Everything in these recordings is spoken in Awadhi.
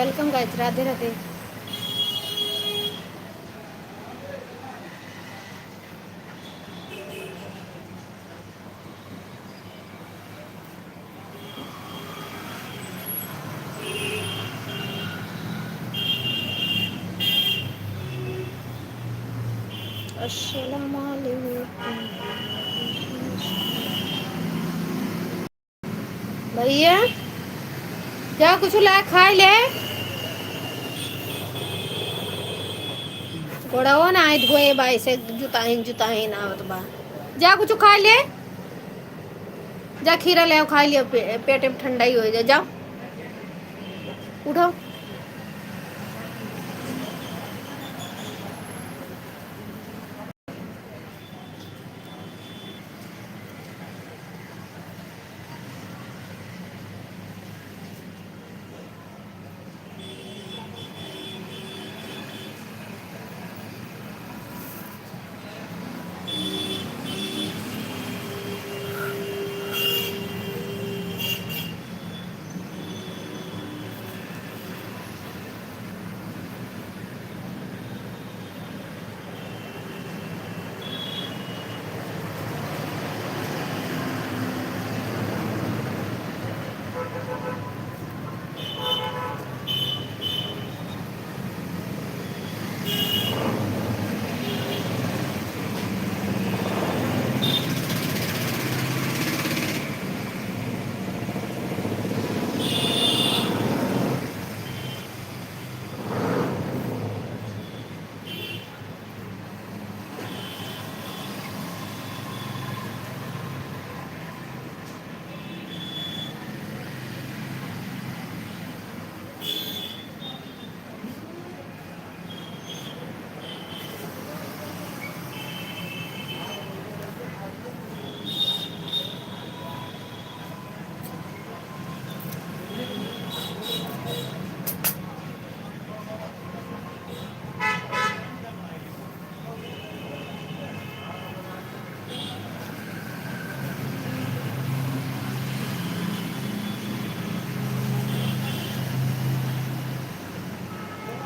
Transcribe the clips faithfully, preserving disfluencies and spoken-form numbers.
वेलकम गाइस, राधे राधे। अस्सलाम वालेकुम। भैया, जा कुछ ला खाइ ले। गोड़वा ना आइत गोए बाई से जुताहिन, जुताहिन आवत बा। जा कुछ खाइ ले। जा खीरा ले आओ, खाइ लियो, पे-, पेट में ठंडाई होइ जाए। जाओ, उठो।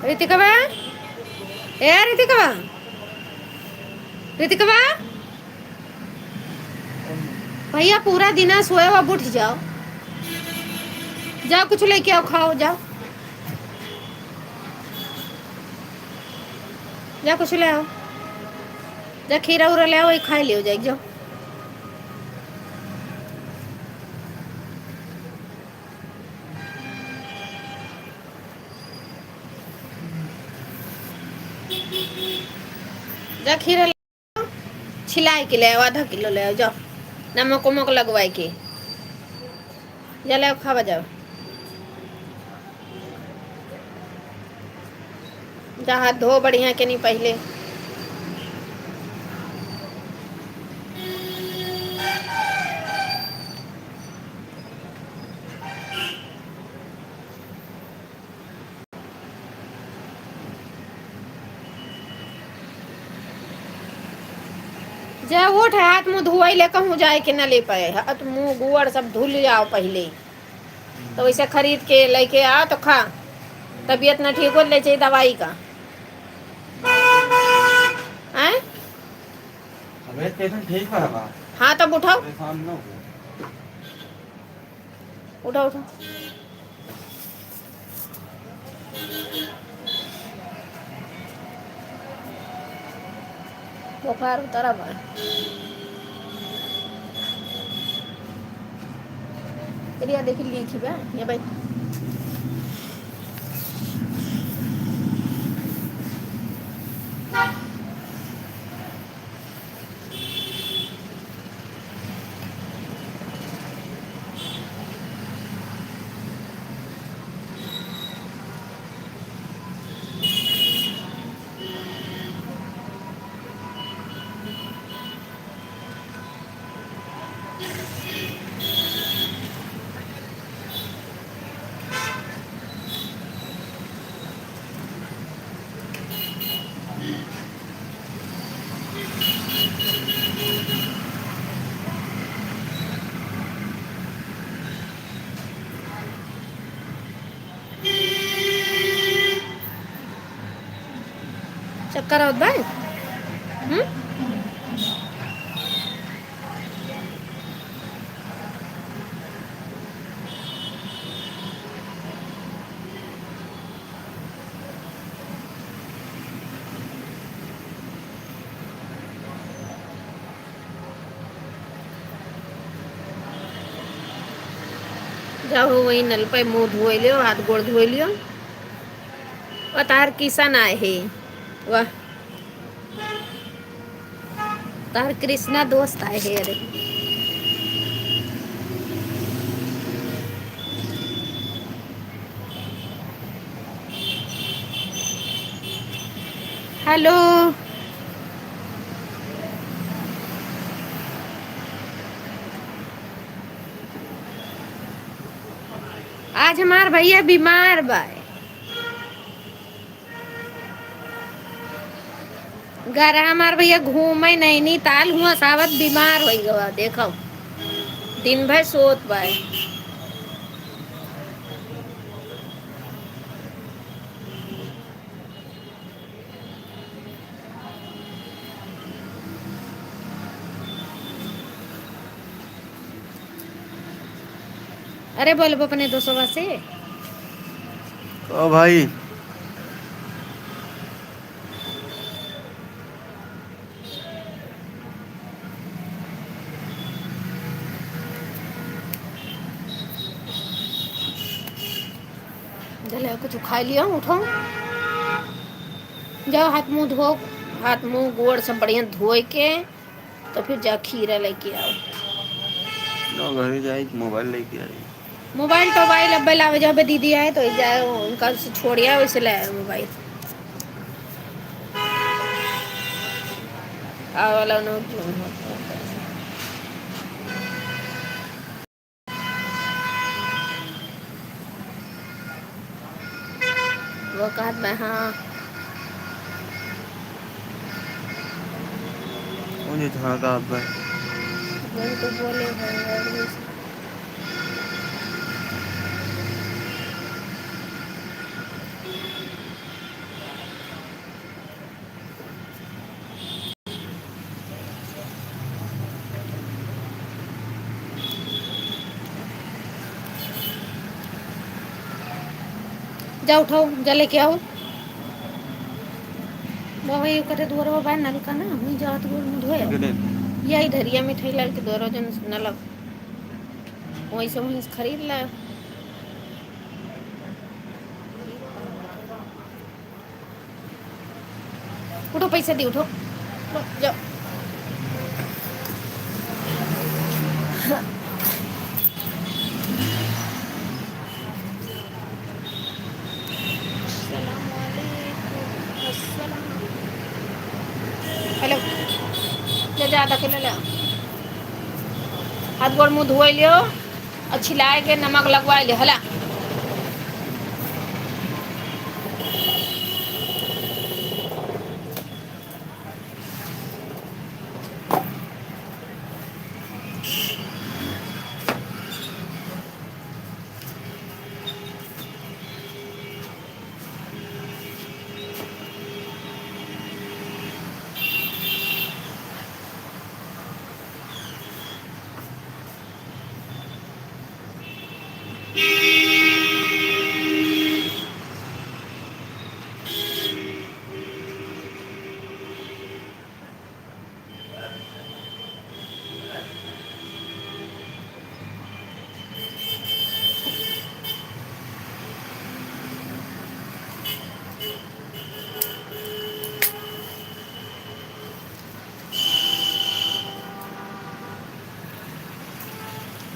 रितिकवा, ए रितिकवा, रितिकवा, भैया पूरा दिना सोए हो, अब उठ जाओ, जाओ कुछ लेके आओ, खाओ, जाओ। जा कुछ ले आओ, जा खीरा उरा ले आओ, वही खाए लियो जाए, जाओ। जा खीरा ले आओ, छिलाए के ले आओ, आधा किलो ले आओ, जाओ, नमक उमक लगवाए के। जा ले आओ, खावा जाओ। जा हाथ धो बढ़िया के नहीं पहिले। जा उठ, हाथ मुँह धोआई ले, कहूँ जाए के ना ले पाए, हाथ मुँह गोड़ सब धुल आओ पहिले। तो वैसे खरीद के लेके आओ तो खा, तबीयत ना ठीक हो ले चाहिए दवाई का। हैं? तबीयत कैसन ठीक बा बा? हाँ, तब उठाओ। परेशान ना हो। उठाओ, उठाओ। बुखार उतरा बा। एरिया देखी लिखी बा, ये भाई। करावत बा? हम्म? जाओ, वही नल पे मुँह धोए लियो, हाथ गोड़ धोए लियो। और तार किशन आए है, वाह। तार कृष्णा दोस्त आए हे रे। हेलो। आज हमार भैया बीमार बा। घर हमार भैया घूमे नैनीताल हुआ सावत बीमार होइ गवा, देखो दिन भर सोत बाय। अरे बोलबो अपने दोस्तवा से। ओ भाई। चले, कुछ खाई लियो, उठो। जाओ, हाथ मुँह धो, हाथ मुँह गोड़ सब बढ़िया धोए के, तो फिर जाओ खीरा लेके आओ। ना, घरे जाई, मोबाइल लेके आई। मोबाइल तो भाई लब्बे लावे, जब दीदी आए तो जाए, उनका से छोड़िया, वैसे ले आए मोबाइल। आ वाला उन्होंने क्यों होता है? वो कहत बा, हाँ। कौन ये हाँ कहत बा? वही तो बोले हैं, और ये जा उठाओ, जा लेके आओ। बाबा, ये करे दुआरवा बा नलका ना, वहीं जात गोड़ मुँह धोए। केने? या इधर, या मिठाई लाल के दुआरवा जन नलक। वहीं से, वहीं से खरीद ला। उठो, पैसा दी, उठो। लो, जाओ। अस्सलाम वालेकुम। अस्सलाम। हेलो। ले जा, आधा किलो ले आ। हाथ गोड़ मुँह धोए लियो। और छिलाए के नमक लगवाए ले, हला।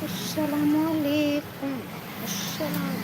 अस्सलाम वालेकुम। अस्सलाम।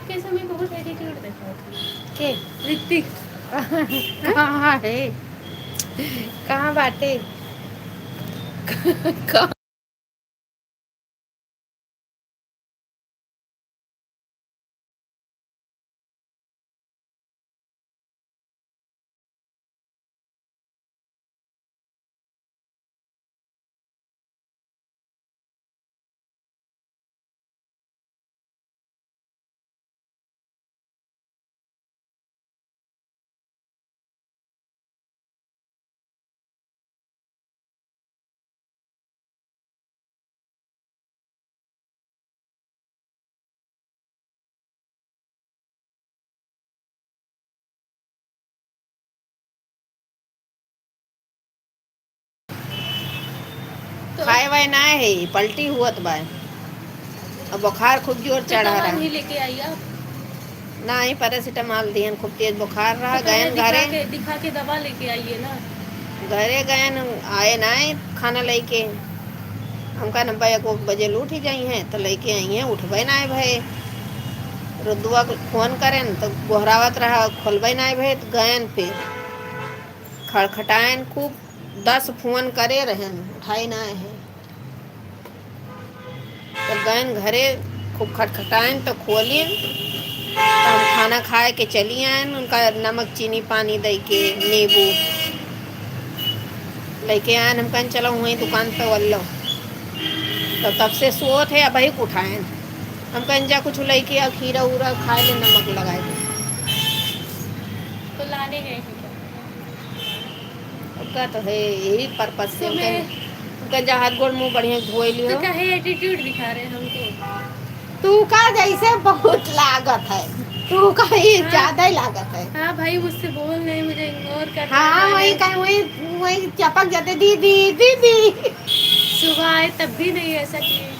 कैसे मैं बहुत एटीट्यूड दिखावत हूँ। के? ऋतिक। कहाँ है? कहाँ बाटे? कहाँ? तो खाए वाए ना है, पलटी हुअत बा। अब बुखार खूब जोर तो चढ़ा दवा रहा। नहीं लेके आई आप? नहीं, पैरासिटामोल दिहन, खूब तेज बुखार रहा, तो पहले गयन दिखा घरे। के, दिखा के दवा लेके आइए ना। घरे गयन, आए ना, खाना लेके। हम कहन, "अब्बा, एक, एक बजे उठ ही जाई हैं," तो लेके आई हैं, उठबे ना भए। रुदुआ को फोन करेन, तो गोहरावत रहा, खोलबे ना भए, तो गयन पे खड़खटाएन खूब। दस फोन करे रहेन, उठाए ना है। तो गयन घरे, खूब खटखटाएन तो खोलिन, तो हम खाना खाए के चली आएन, उनका नमक, चीनी, पानी दे के, नींबू लेके आएन। हम कहन, "चलो वहीं दुकान पे वल्लो।" तो तब से सोत है, अबही उठाएन। हम कहन, "जा कुछ लेके आ, खीरा उरा खाए ले, नमक लगाए के।" तो लाने गए हैं क्या? अब का तो है, यही पर्पस से तो उनका, मैं उनका जा हाथ गोड़ मुंह बढ़िया धोए लियो। तो काहे एटीट्यूड दिखा रहे हैं हमको? तू का जैसे बहुत लागत है, तू का ये हाँ। ज्यादा ही लागत है। हाँ भाई, मुझसे बोल रहे हैं, मुझे इग्नोर कर रहे हैं हाँ, पहले। वही कहीं, वही, वही चपक जाते, "दीदी, दीदी।" सुबह आए तब भी नहीं ऐसा किए।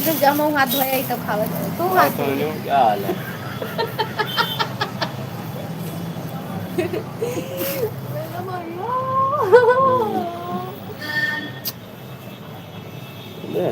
जब जामा हाथ धोए आई तब खावे जाए। तू हाथ धो। क्या हाल है? ले।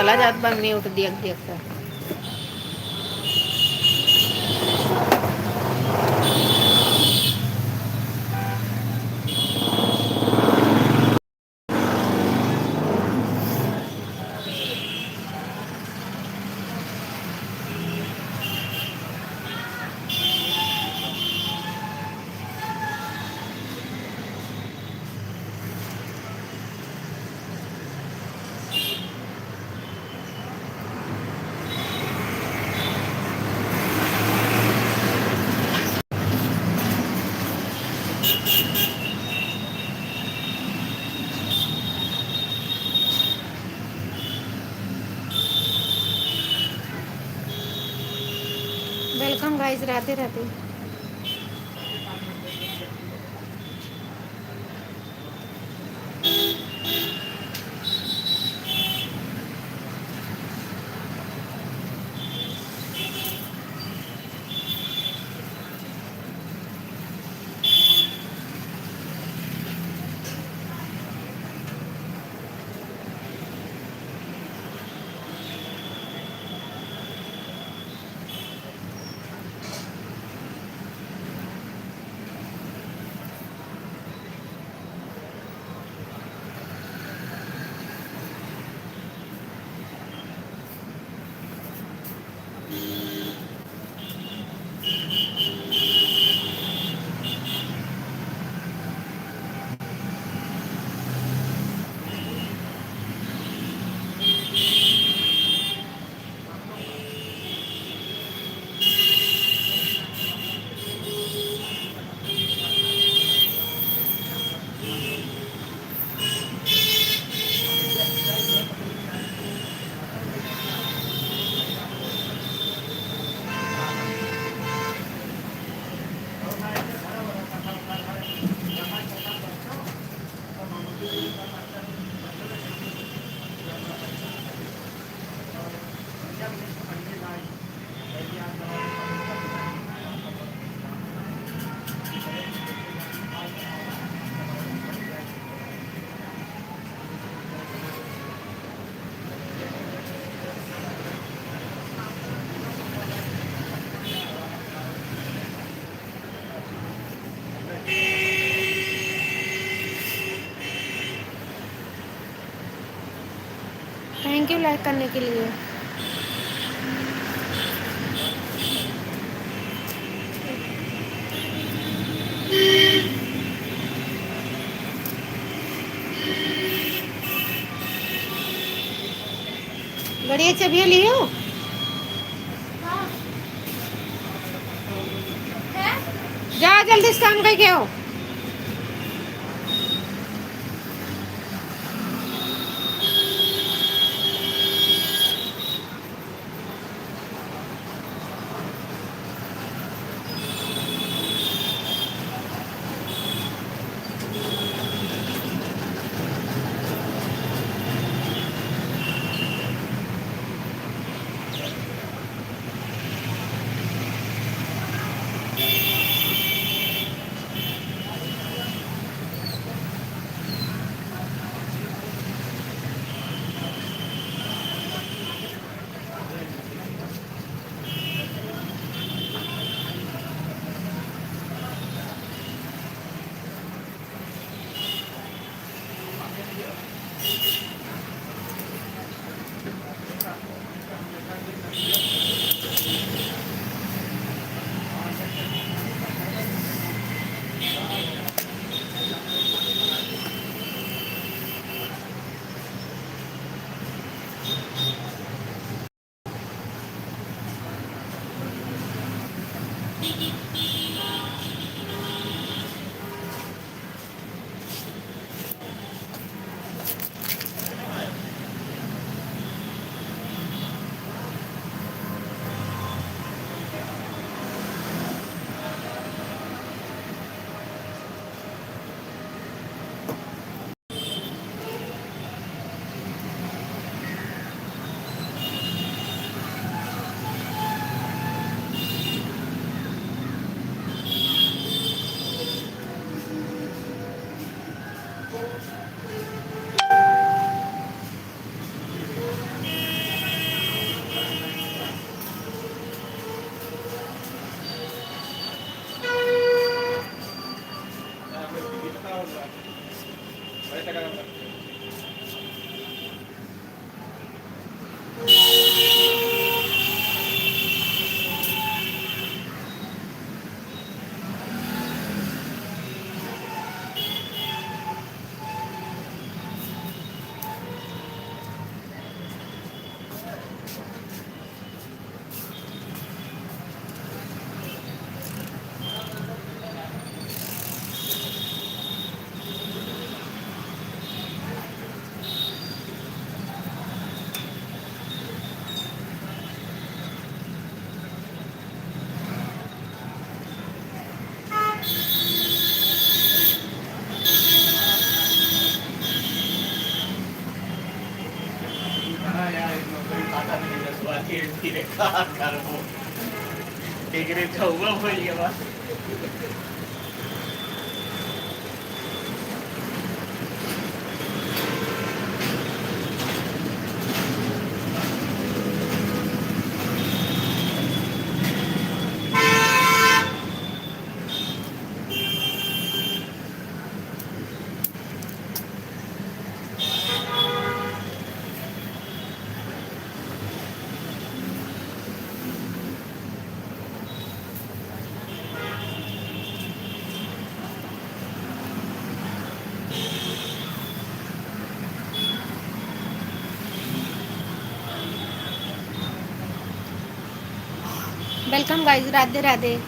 चला जात बा mute दियक दियक से। Welcome guys, Radhe Radhe. Thank you like करने के लिए। गड़िया चबिया लियो। जा जल्दी से काम करके आओ। धीरे धीरे का करबो। एकरे छौवा भइया बा। Welcome guys, Radhe Radhe.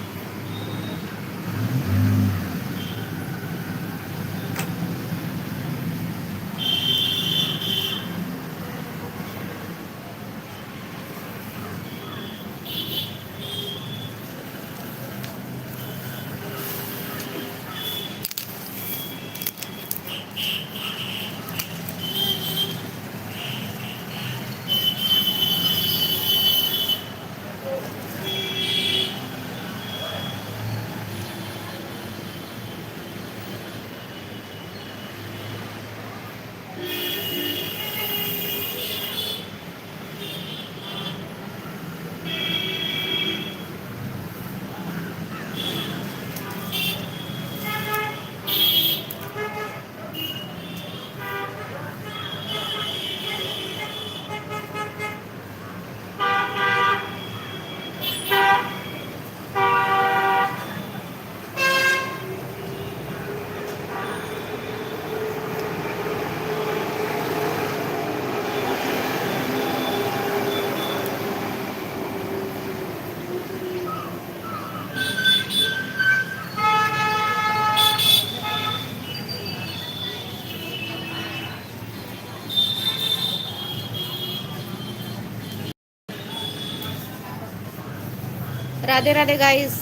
Radhe Radhe guys.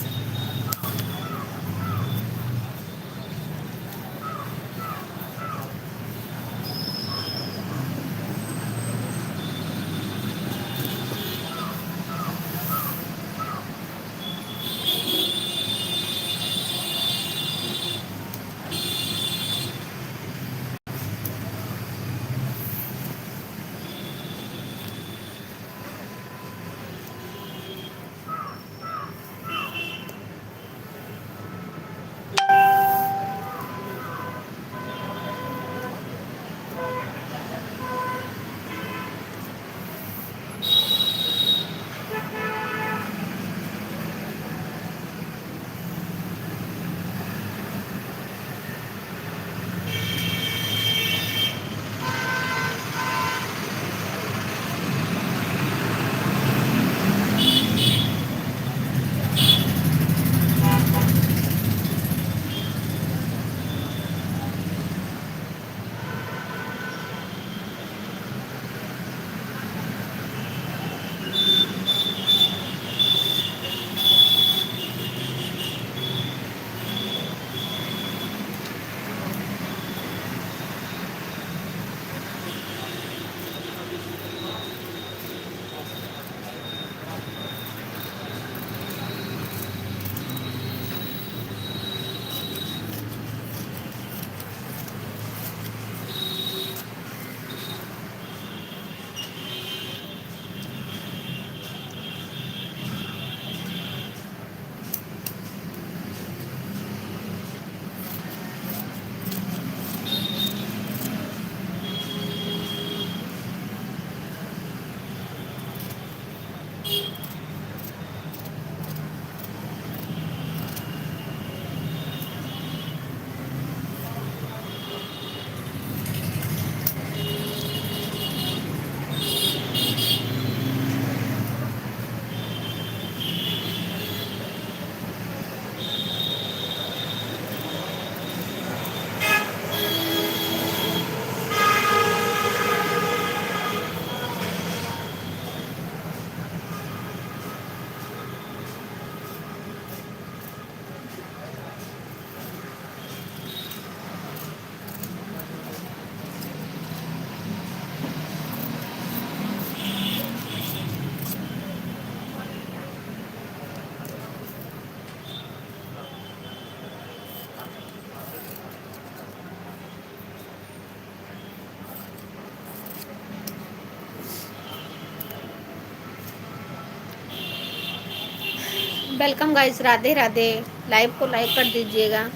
Welcome guys, Radhe Radhe. Live को लाइक कर दीजिएगा।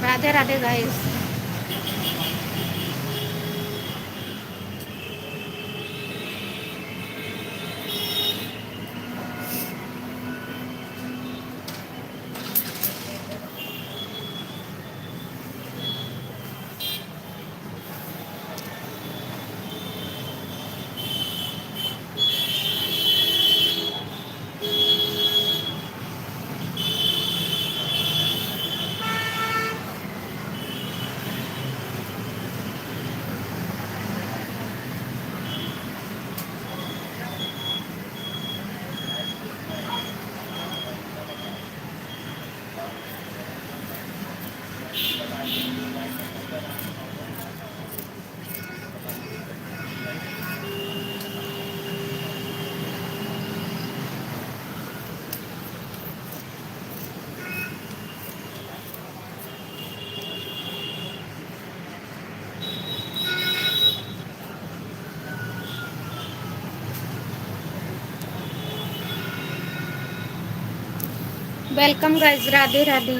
Radhe Radhe guys. Welcome guys, Radhe Radhe.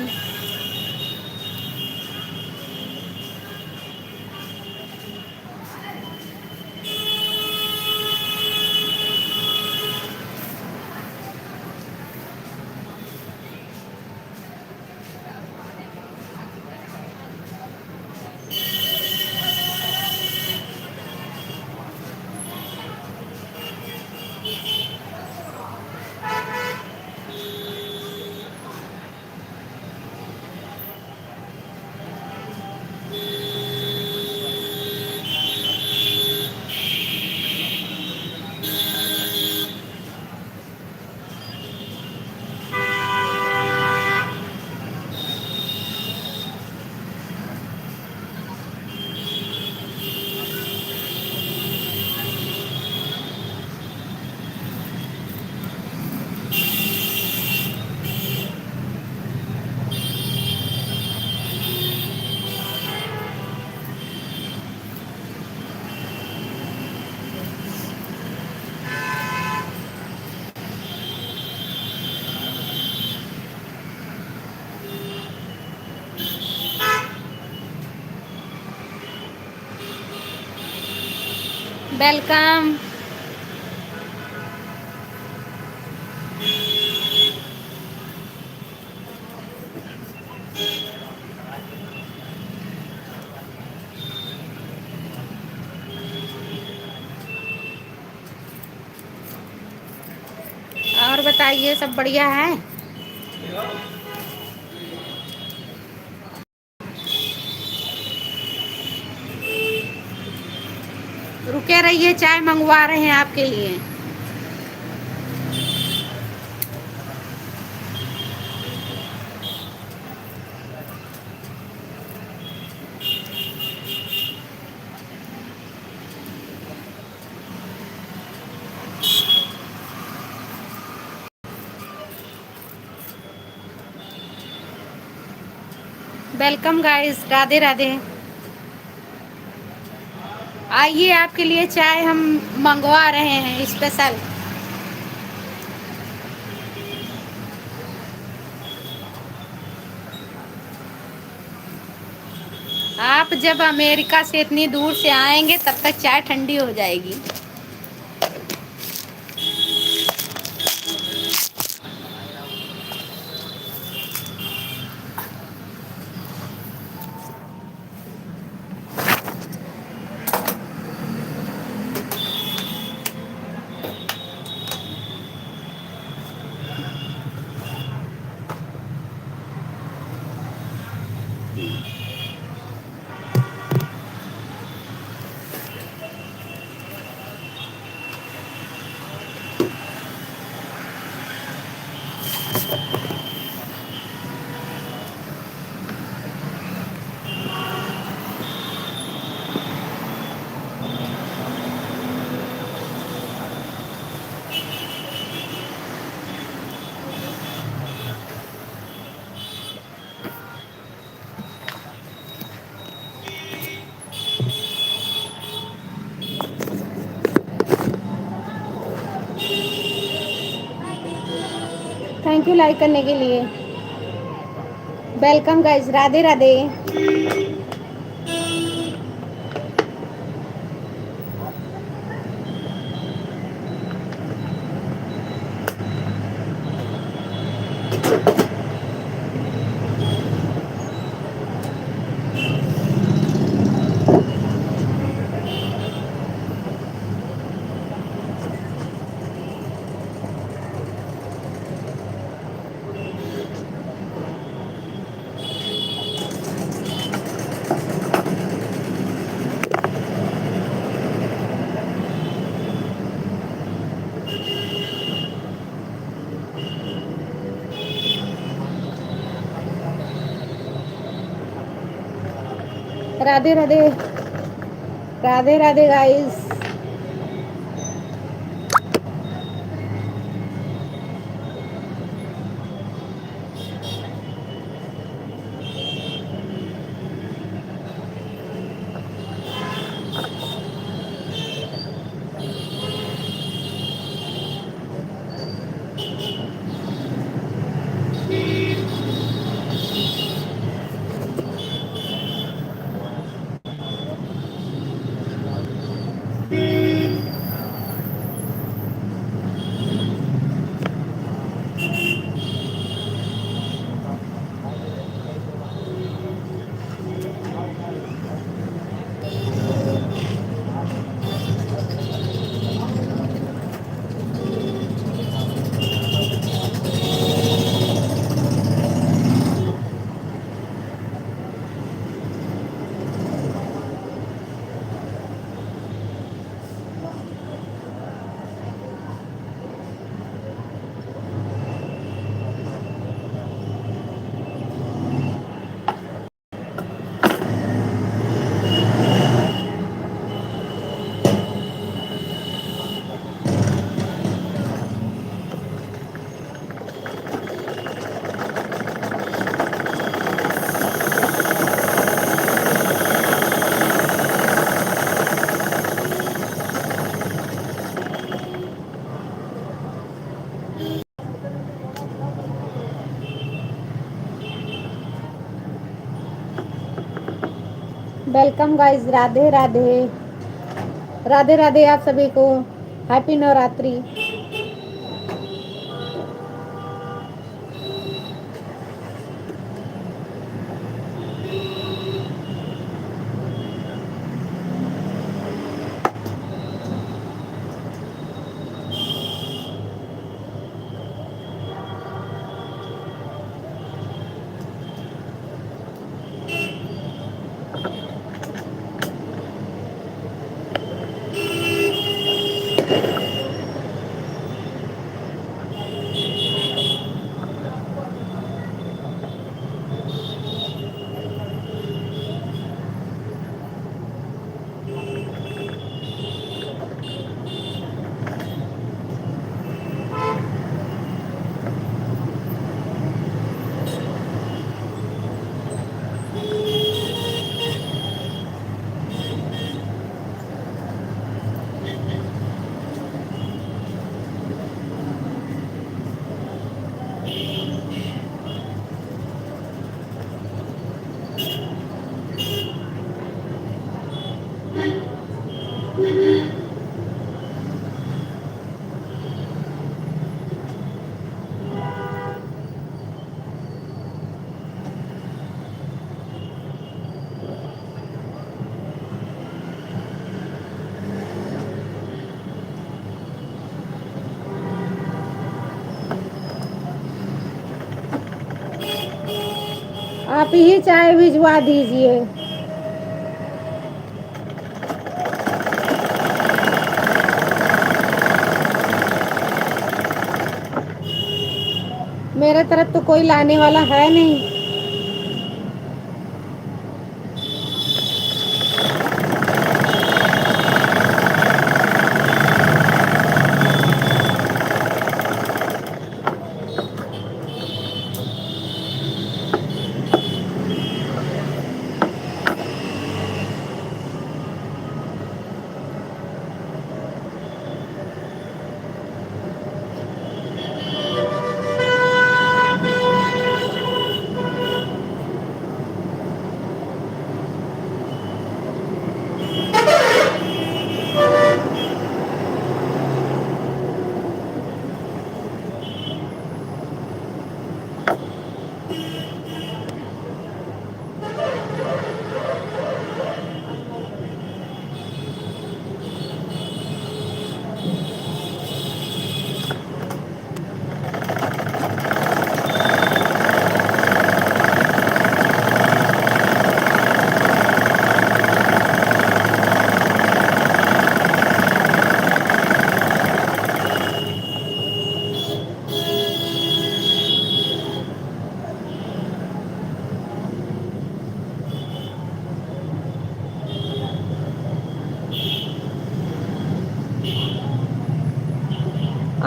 Welcome. और बताइए, सब बढ़िया है? कह रही है, चाय मंगवा रहे हैं आपके लिए। Welcome guys, राधे राधे। आइए, आपके लिए चाय हम मंगवा रहे हैं special। आप जब अमेरिका से इतनी दूर से आएंगे, तब तक चाय ठंडी हो जाएगी। Thank you like करने के लिए। Welcome guys, Radhe Radhe. Radhe Radhe, Radhe Radhe guys. Welcome guys, Radhe Radhe. Radhe Radhe आप सभी को, Happy नवरात्रि। आप ही चाय भिजवा दीजिए। मेरे तरफ तो कोई लाने वाला है नहीं।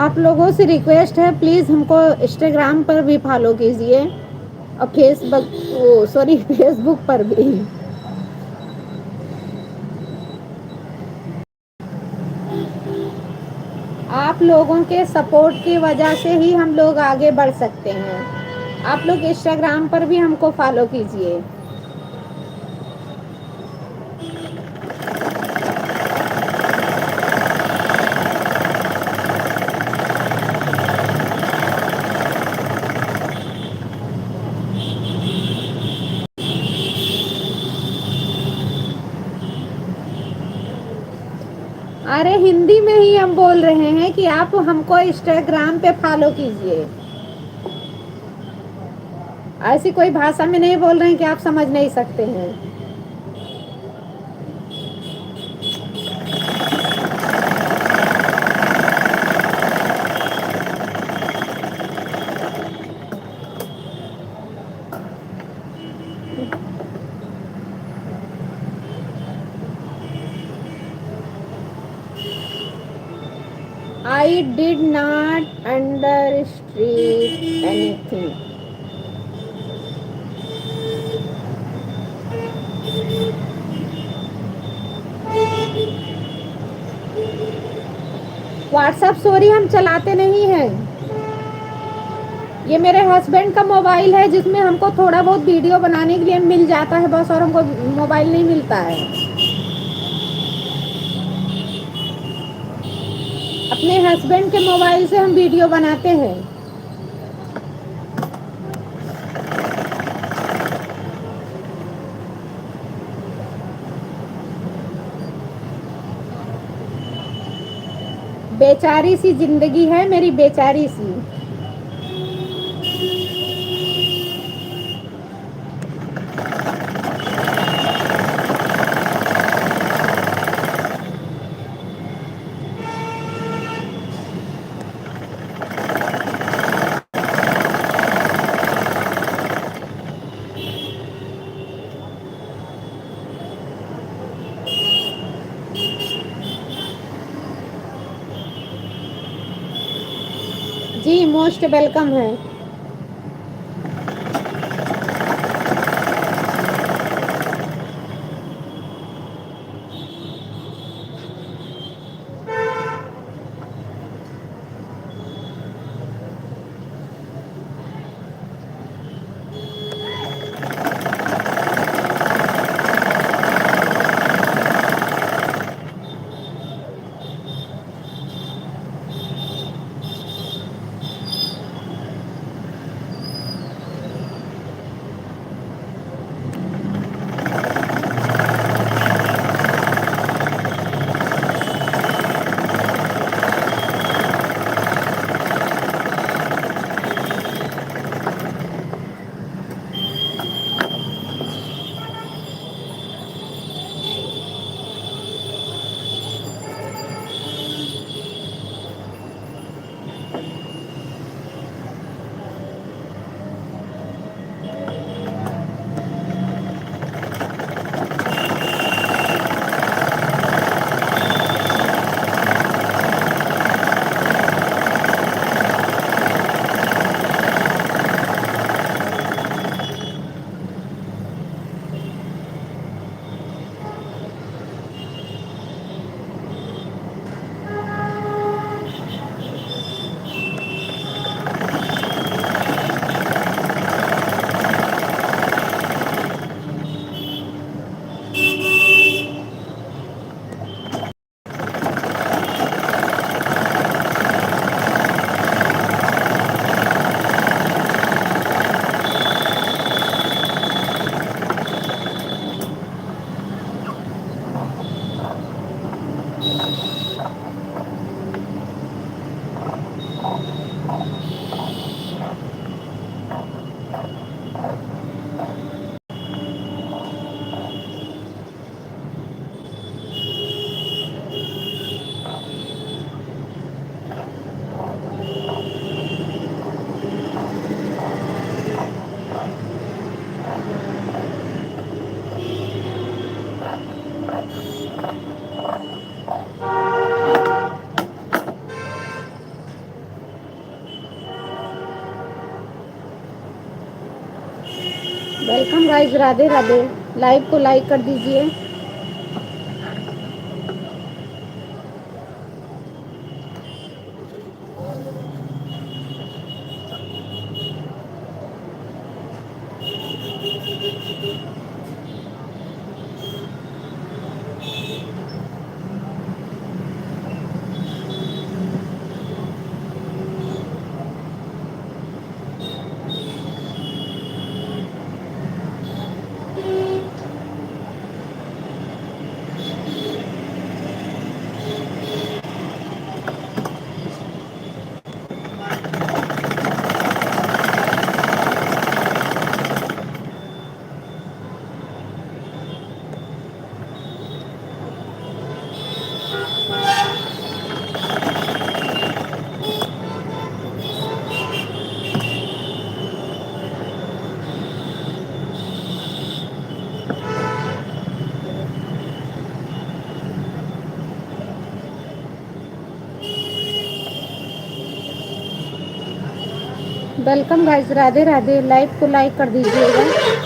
आप लोगों से रिक्वेस्ट है, प्लीज हमको इंस्टाग्राम पर भी फॉलो कीजिए और फेसबुक, ओ सॉरी, फेसबुक पर भी। आप लोगों के सपोर्ट की वजह से ही हम लोग आगे बढ़ सकते हैं। आप लोग इंस्टाग्राम पर भी हमको फॉलो कीजिए। अरे, हिंदी में ही हम बोल रहे हैं कि आप हमको इंस्टाग्राम पे फॉलो कीजिए। ऐसी कोई भाषा में नहीं बोल रहे हैं कि आप समझ नहीं सकते हैं। I did not understand anything. WhatsApp, sorry, हम चलाते नहीं हैं। ये मेरे हस्बैंड का मोबाइल है, जिसमें हमको थोड़ा बहुत वीडियो बनाने के लिए मिल जाता है बस, और हमको मोबाइल नहीं मिलता है। अपने हस्बैंड के मोबाइल से हम वीडियो बनाते हैं। बेचारी सी जिंदगी है मेरी, बेचारी सी। जी, most welcome है। Welcome guys, Radhe Radhe. Live को लाइक कर दीजिए। Welcome guys, Radhe Radhe. Live को लाइक कर दीजिएगा।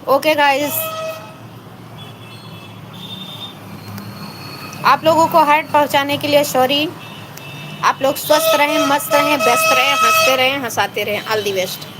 ओके गाइस, आप लोगों को हर्ट पहुंचाने के लिए सॉरी। आप लोग स्वस्थ रहें, मस्त रहें, व्यस्त रहें, हंसते रहें, हंसाते रहें। All the best।